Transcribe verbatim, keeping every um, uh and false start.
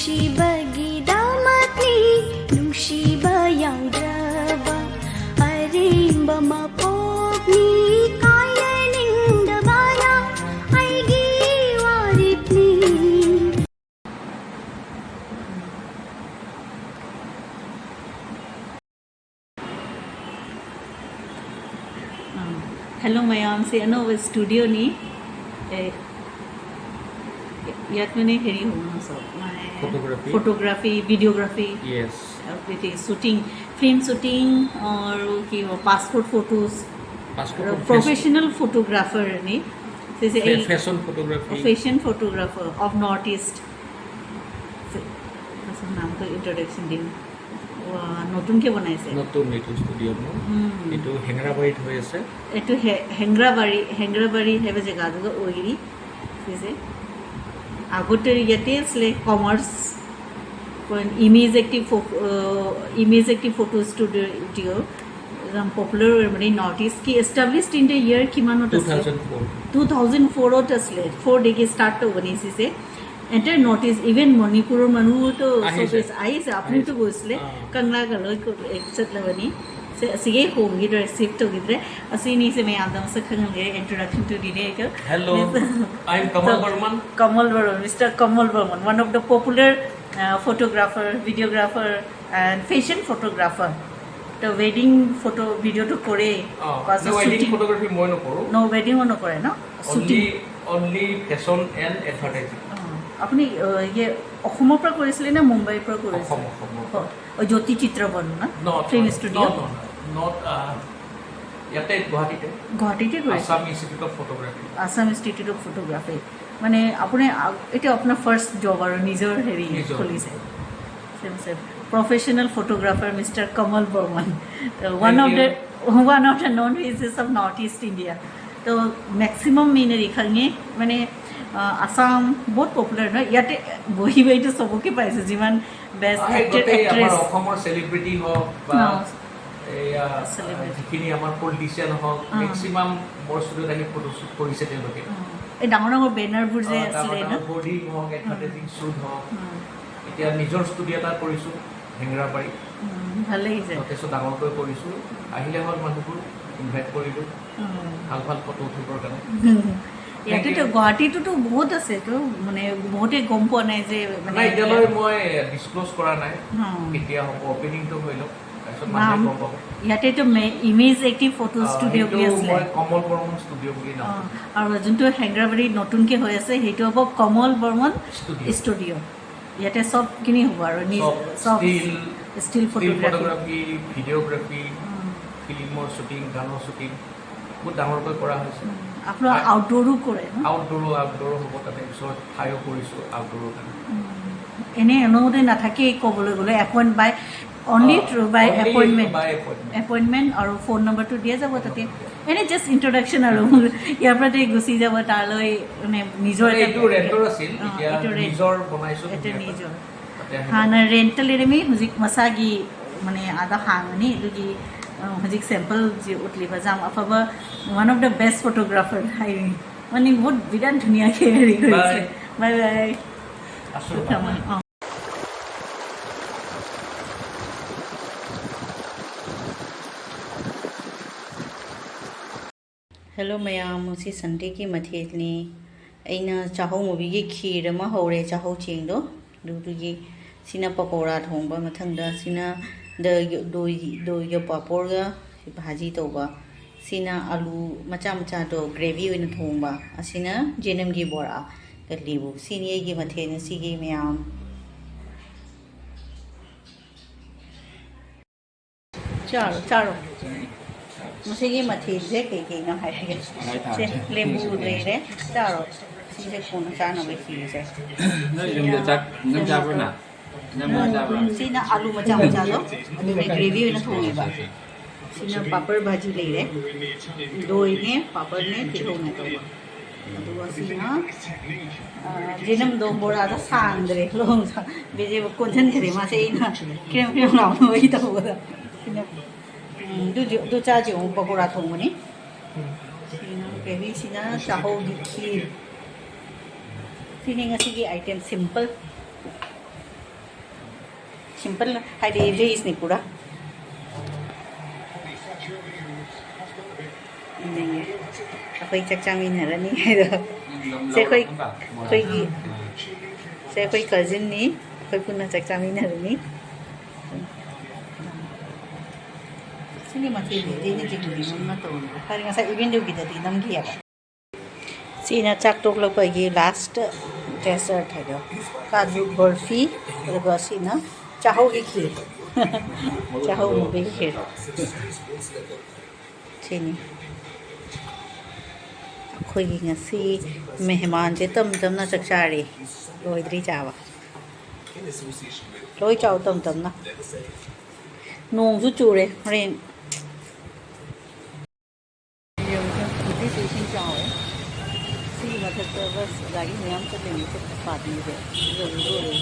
ꯅꯨꯡꯁꯤꯕꯒꯤꯗꯃꯛꯅꯤ ꯅꯨꯡꯁꯤꯕ ꯌꯥꯎꯗ꯭ꯔꯕ ꯑꯔꯦꯝꯕ ꯃꯄꯣꯛꯅꯤ ꯀꯥꯏꯅ ꯅꯤꯡꯗꯕꯅ ꯑꯩꯒꯤ ꯋꯥꯔꯦꯞꯅꯤ꯫ ꯍꯦꯜল' ꯃꯌꯥꯝꯁꯦ, ꯑꯅꯧꯕ ꯁ꯭ꯇꯨꯗꯤꯑꯣꯅꯤ꯫ ꯑꯦ, ꯌꯥꯠ ꯃꯅꯦ ꯍꯦꯔꯤ ꯍꯣꯡꯅ ꯁꯣ, ꯃꯥꯅꯦ, Photography. Photography, videography, Yes. ꯑꯗꯩꯗꯤ shooting, film shooting, or ꯀꯤ passport photos, Passport photo, professional photographer ꯅꯤ꯫ ꯁꯤꯁꯦ ꯐꯦ-, ꯑꯩ fashion photography. Fashion photographer of North East. ꯁꯤ, ꯐꯦꯁꯟ ꯅꯥꯝꯇ introduction ꯗꯤ, ꯋꯥ, ꯅꯣꯇꯨꯟ ꯀꯦ ꯕꯅꯥꯏꯁꯦ? ꯅꯣꯇꯨꯟ, ꯅꯣꯇꯨꯟ ꯁ꯭টুডিঅ' ꯎꯝ। এইটো হেঙেৰাবাৰীত হৈ আছে। এইটো হে-, হেংগ্ৰাবাৰী, হেংগ্ৰাবাৰী ꯍꯥꯏꯕ জেগাꯗꯨꯒ ꯑꯣꯏꯔꯤ ꯁꯤꯁꯦ। আগতে ইয়াতে আছিলে কমাৰ্চ, ইমেজ এক্টিভ ফ-, ah, image active photo studio', একদম পপুলাৰ মানে নৰ্থ ইষ্ট কি, established in the year কিমানত আছিলে? Two thousand four. Two thousand ফ'ৰত আছিলে, ফ'ৰ ডেকে ষ্টাৰ্ট হ'ব নিচিছে। এণ্টায়াৰ নৰ্থ ইষ্ট, ইভেন মণিপুৰৰ মানুহতো আহিছে। চব আহিছে, আপুনিতো আহিছে। গৈছিলে, অ। কাংলা গালৈ একচেট্ৰা বানি। ꯁꯦ, ꯑꯁꯤꯒꯤ ꯍꯣꯝꯒꯤꯗ ꯔꯤꯁꯤꯞ ꯇꯧꯈꯤꯗ꯭ꯔꯦ꯫ ꯑꯁꯤꯅꯤꯁꯦ ꯃꯌꯥꯝꯗ ꯃꯁꯛ ꯈꯪꯍꯟꯒꯦ, introduction ꯇꯧꯕꯤꯔꯦ ꯑꯩꯒ꯫ Hello, Miss-, I am Kamal ꯇ-, Barman. Kamal Barman, Mister Kamal Barman, one of the popular, uh, photographer, videographer and fashion photographer. তো ৱেডিং ফটো ভিডিঅ'টো কৰে, অ, প্লাছ no, ৱেডিং শ্বুটিং। ফটোগ্ৰাফী মই নকৰোঁ। ন' ৱেডিঙো নকৰে ন? Only, shooting. Only fashion and advertising. অ, আপুনি, অ, ইয়ে অসমৰ পৰা কৰিছিলে নে মুম্বাইৰ পৰা কৰিছিলে? অসম, অসমৰ পৰা। অ, জ্যোতি চিত্ৰবন ন? ন, ফিল্ম ন, ষ্টুডিঅ'? ন, ন, ন, not, আহ, ইয়াতে গুৱাহাটীতে। গুৱাহাটীতে কৰিছে? Assam institute of photography. Assam institute of photography. মানে আপুনি আ-, এইটো আপোনাৰ ফাৰ্ষ্ট জব আৰু নিজৰ হেৰি নিজৰ। খুলিছে? Professional photographer Mister Kamal Barman. তো one Thank of you. The, one of the known faces of North East India. তো মেক্সিমাম মিনে দেখাঙে মানে, আহ, আছাম বহুত পপুলাৰ ন? ইয়াতে বহি বহিতো চবকে পাইছে, যিমান বেষ্ট আহে এক্টৰ, গোটেই আমাৰ এক্ট্ৰেছ। অসমৰ চেলিব্ৰিটি হওক বা অ। এয়া, চেলিব্ৰিটি। যিখিনি আমাৰ পলিটিচিয়ান হওক, অ। মেক্সিমাম মোৰ ষ্টুডিঅ'ত আহি ফটোশ্বুট কৰিছে তেওঁলোকে। অ। এই ডাঙৰ ডাঙৰ বেনাৰবোৰ যে অ, ডাঙৰ আছিলে ন? ডাঙৰ বৰ্ডিং হওক, উম। এডভাৰটাইজিং শ্বুট হওক, উম। এতিয়া নিজৰ ষ্টুডিঅ' এটা কৰিছোঁ হেংৰাবাৰীত। উম, ভাল লাগিছে। যথেষ্ট ডাঙৰকৈ কৰিছোঁ। আহিলে হ'ল মানুহবোৰ, ইনভাইট কৰিলোঁ উম। ভাল ভাল ফটো উঠিবৰ কাৰণে। ইয়াতেতো গুৱাহাটীটোতো বহুত আছে তো, মানে বহুতে গম পোৱা নাই যে মানে নাই, এতিয়ালৈ মই ডিছক্ল'জ কৰা নাই উম। কেতিয়া হ'ব, অপেনিংটো হৈ লওক, তাৰপিছত নাম মানুহে গম পাব। ইয়াতেতো ইমেজ এক্টিভ ফটো আহ, ষ্টুডিঅ' বুলি সেইটো আছিলে। মই কমল বৰ্মন ষ্টুডিঅ' বুলি নাম অ, আৰু যোনটো হেংৰাবাৰীত নতুনকৈ হৈ আছে সেইটো হ'ব কমল বৰ্মন ষ্টুডিঅ'। ষ্টুডিঅ'। ইয়াতে চবখিনি হ'ব আৰু নিজ চব চব still, still still photography. Photography, videography, ফিল্মৰ শ্বুটিং, গানৰ শ্বুটিং বহুত ডাঙৰকৈ কৰা হৈছে। আপোনাৰ আউটডোৰো কৰে ন? আউটডোৰো আউটডোৰো হ'ব, তাতে ওচৰত ঠাইও কৰিছোঁ আউটডোৰৰ কাৰণে। এনে অনুমতি নাথাকেই ক'বলৈ গ'লে, appoint by only through by appointment. By appointment. Appointment আৰু ফোন নম্বৰটো দিয়া যাব তাতে। এনে জাষ্ট ইণ্ট্ৰডাকশ্যন আৰু ইয়াৰ পৰা তাই গুচি যাব তালৈ, মানে নিজৰ মানে এটা এইটো ৰেণ্টৰ আছিল, অ, এতিয়া এইটো ৰেণ্ট। নিজৰ বনাইছোঁ এইটো ধুনীয়াকৈ। তাতে আহিব। ꯍꯥꯟꯅ ꯔꯦꯟꯇ ꯂꯩꯔꯝꯃꯤ, ꯍꯧꯖꯤꯛ ꯃꯁꯥꯒꯤ ꯃꯅꯦ ꯑꯥꯗ ꯍꯥꯡꯉꯅꯤ꯫ ꯑꯗꯨꯒꯤ ꯑ, ꯍꯧꯖꯤꯛ ꯁꯦꯝꯄꯜꯁꯤ ꯎꯠꯂꯤꯕ ꯌꯥꯝ ꯑꯐꯕ, one of the best photographer ꯍꯥꯏꯔꯤ꯫ ꯃꯥꯅꯤ ꯃꯍꯨꯠ ꯕꯤꯔꯥꯠ ꯙꯨꯅꯤꯌꯥ ꯈꯦꯔꯤ ꯀꯔꯤꯁꯦ꯫ ꯕꯥꯏ ꯕꯥꯏ꯫ আছো। ꯊꯝꯃꯣ꯫ ꯑ꯫ ꯍꯦꯜꯂꯣ ꯃꯌꯥꯝ, ꯉꯁꯤ ꯁꯟꯗꯦꯒꯤ ꯃꯊꯦꯜꯅꯤ꯫ ꯑꯩꯅ ꯆꯥꯍꯧ ꯃꯨꯕꯤꯒꯤ ꯈꯤꯔ ꯑꯃ ꯍꯧꯔꯦ, ꯆꯥꯍꯧ ꯆꯦꯡꯗꯣ꯫ ꯑꯗꯨꯗꯨꯒꯤ ꯁꯤꯅ ꯄꯀꯧꯔꯥ ꯊꯣꯡꯕ, ꯃꯊꯪꯗ ꯁꯤꯅ ꯗ-, ꯗꯣꯏ-, ꯗꯣꯏꯒ ꯄꯥꯄꯣꯔꯒ ꯚꯥꯖꯤ ꯇꯧꯕ, ꯁꯤꯅ ꯑꯂꯨ ꯃꯆꯥ ꯃꯆꯥꯗꯣ ꯒ꯭ꯔꯦꯚꯤ ꯑꯣꯏꯅ ꯊꯣꯡꯕ, ꯑꯁꯤꯅ ꯖꯦꯅꯝꯒꯤ ꯕꯣꯔꯥꯒ ꯂꯦꯕꯨ꯫ ꯁꯤꯅꯤ ꯑꯩꯒꯤ ꯃꯊꯦꯜ ꯉꯁꯤꯒꯤ ꯃꯌꯥꯝ꯫ ꯆꯥꯔꯣ, ꯆꯥꯔꯣ꯫ ꯉꯁꯤꯒꯤ ꯃꯊꯦꯜꯁꯦ ꯀꯩ ꯀꯩꯅꯣ ꯍꯥꯏꯔꯒꯦ꯫ ꯁꯦ, ꯂꯦꯕꯨ ꯂꯩꯔꯦ, ꯆꯥꯔꯣ꯫ ꯁꯤꯁꯦ ꯀꯣꯟꯅ ꯆꯥꯅꯕ ꯈꯤꯔꯁꯦ꯫ ꯅꯣꯏ ꯌꯨꯝꯗ ꯆꯥꯛ ꯅꯪ ꯆꯥꯕ꯭ꯔꯣ ꯅꯪ? ꯅꯪ ꯆꯥꯕ꯭ꯔꯣ? ꯁꯤꯅ ꯑꯂꯨ ꯃꯆꯥ ꯃꯆꯥꯗꯣ, ꯑꯗꯨꯅ ꯒ꯭ꯔꯦꯚꯤ ꯑꯣꯏꯅ ꯊꯣꯡꯉꯦꯕ꯫ ꯁꯤꯅ ꯄꯥꯄꯔ ꯚꯥꯖꯤ ꯂꯩꯔꯦ, ꯗꯣꯏꯅꯦ, ꯄꯥꯄꯔꯅꯦ, ꯇꯤꯜꯍꯧꯅꯦ ꯇꯧꯕ꯫ ꯑꯗꯨꯒ ꯁꯤꯅ, ꯑ, ꯖꯦꯅꯝꯗꯣ ꯕꯣꯔꯥꯗ ꯁꯥꯡꯗ꯭ꯔꯦ, ꯂꯣꯡ ꯁꯥ-, ꯕꯦꯖꯦꯕꯨ ꯀꯣꯟꯁꯤꯟꯈ꯭ꯔꯦ ꯃꯥꯁꯦ, ꯑꯩꯅ ꯀ꯭ꯔꯦꯝ ꯀ꯭ꯔꯦꯝ ꯂꯥꯎꯅꯕꯒꯤ ꯇꯧꯕꯗ꯫ ꯁꯤꯅ, ꯎꯝ, ꯑꯗꯨ ꯆꯥꯁꯦ ꯑꯃꯨꯛ ꯄꯀꯣꯔꯥ ꯊꯣꯡꯕꯅꯤ꯫ ꯁꯤꯅ ꯒ꯭ꯔꯦꯚꯤ, ꯁꯤꯅ ꯆꯥꯍꯧꯒꯤ ꯈꯤꯔ꯫ ꯁꯤꯅꯤ ꯉꯁꯤꯒꯤ ꯑꯥꯏꯇꯦꯝ ꯁꯤꯝꯄꯜ꯫ ꯁꯤꯝꯄꯜ ꯍꯥꯏꯗꯤ ꯚꯦꯖꯅꯤ ꯄꯨꯔꯥ꯫ ꯌꯦꯡꯉꯦ꯫ ꯑꯩꯈꯣꯏ ꯆꯥꯛ ꯆꯥꯃꯤꯟꯅꯔꯅꯤ ꯍꯥꯏꯗꯣ꯫ ꯁꯦ ꯑꯩꯈꯣꯏ ꯑꯩꯈꯣꯏꯒꯤ ꯁꯦ ꯑꯩꯈꯣꯏ ꯀꯖꯤꯟꯅꯤ꯫ ꯑꯩꯈꯣꯏ ꯄꯨꯟꯅ ꯆꯥꯛ ꯆꯥꯃꯤꯟꯅꯔꯅꯤ꯫ ꯁꯤꯒꯤ ꯃꯊꯦꯜꯁꯤꯗꯤ ꯑꯩꯅ ꯆꯤꯡꯕꯤꯕ ꯑꯃ ꯇꯧꯔꯦ꯫ ꯐꯔꯦ, ꯉꯁꯥꯏ ꯏꯚꯦꯟꯗꯨꯒꯤꯗꯗꯤ ꯅꯝꯈꯤꯑꯕ꯫ ꯁꯤꯅ ꯆꯥꯛ ꯇꯣꯛꯂꯛꯄꯒꯤ ꯂꯥꯁ ꯗꯦꯖꯔꯠ ꯍꯥꯏꯗꯣ, ꯀꯥꯖꯨ ꯕꯔꯐꯤ, ꯑꯗꯨꯒ ꯁꯤꯅ ꯆꯥꯍꯧꯒꯤ ꯈꯤꯔ꯫ ꯆꯥꯍꯧ ꯃꯨꯕꯤꯒꯤ ꯈꯤꯔ꯫ ꯁꯤꯅꯤ ꯑꯩꯈꯣꯏꯒꯤ ꯉꯁꯤ ꯃꯦꯍꯃꯥꯟꯁꯦ ꯇꯞ ꯇꯞꯅ ꯆꯥꯛ ꯆꯥꯔꯤ꯫ ꯂꯣꯏꯗ꯭ꯔꯤ ꯆꯥꯕ꯫ ꯂꯣꯏ ꯆꯥꯎ ꯇꯞ ꯇꯞꯅ꯫ ꯅꯣꯡꯁꯨ ꯆꯨꯔꯦ ꯍꯣꯔꯦꯟ꯫ ꯌꯦꯡꯉꯨꯁꯦ, ꯅꯨꯄꯤꯁꯨ ꯏꯁꯤꯡ ꯆꯥꯎꯋꯦ꯫ ꯁꯤꯒꯤ ꯃꯊꯛꯇ ꯕꯁ ꯒꯥꯔꯤ ꯃꯌꯥꯝ ꯆꯠꯂꯤꯅꯤ, ꯐꯨꯠꯄꯥꯠꯅꯤꯁꯦ꯫ ꯌꯧꯗꯣꯔꯦ꯫